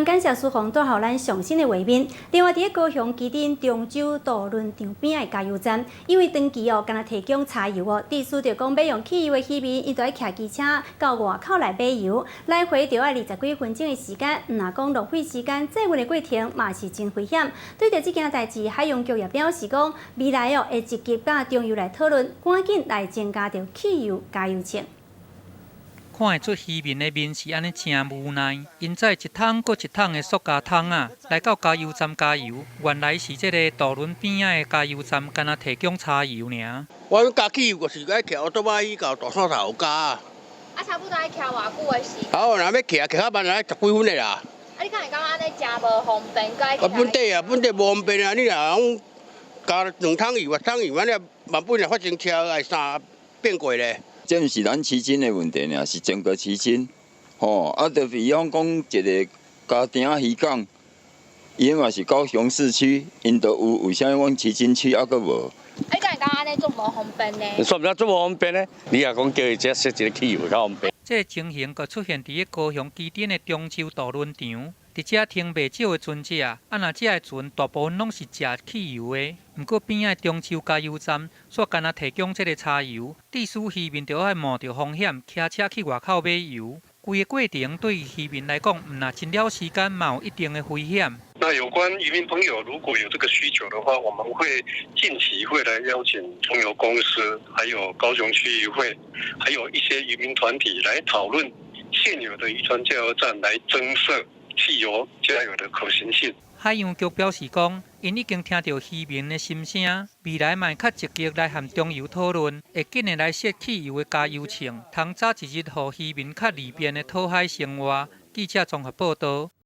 感謝書房帶予咱上新的畫面。另外，佇咧高雄旗津中洲渡輪場邊的加油站，因為長期哦，干焦提供柴油哦，致使著講欲用汽油的漁民，伊著愛騎機車到外口來買油，來回著愛20幾分鐘的時間，毋但講浪費時間，載運的過程嘛是真危險。對著這件代誌，海洋局也表示講，未來哦會積極佮中油來討論，趕緊來增加著汽油加油站。看會出漁民的面是按呢誠無奈，𪜶載一桶閣一桶的塑膠桶仔來到加油站加油，原來是這个渡輪邊仔的加油站，干焦提供柴油爾。我加汽油就是愛騎歐多擺去到大山頭加。啊，差不多愛騎偌久的時間？好，若欲騎，騎較慢，愛十幾分的啦。啊，你敢會感覺按呢誠無方便？啊，本地啊，本地無方便啊！你若講加兩桶油啊，桶油，按呢萬本若發生車愛啥變過咧？這毋是咱旗津的問題爾，是整個旗津，吼啊！就比方講一个家庭漁港，伊嘛是高雄市區，𪜶都有，為啥物阮旗津區猶閣無？啊，你敢會感覺按呢足無方便呢？煞毋知足無方便呢？你若講叫伊這設一个汽油較方便。這个情形閣出現佇咧高雄旗津的中洲渡輪場，佇遮停袂少的船隻，啊，若這个船大部分攏是食汽油的，毋過邊仔的中洲加油站煞干焦提供這个柴油，致使漁民著愛冒著風險騎車去外口買油。規个過程對漁民來講，毋但真了時間，嘛有一定的危險。那有關漁民朋友如果有這個需求的話，我們會近期會來邀請中油公司，還有高雄區漁會，還有一些漁民團體來討論現有的漁船加油站來增設汽油加油的可行性。海洋局表示講，𪜶已經聽著漁民的心聲，未來嘛會較積極來和中油討論，會緊的來設汽油的加油站，通早一日予漁民較利便的討海生活。記者綜合報導。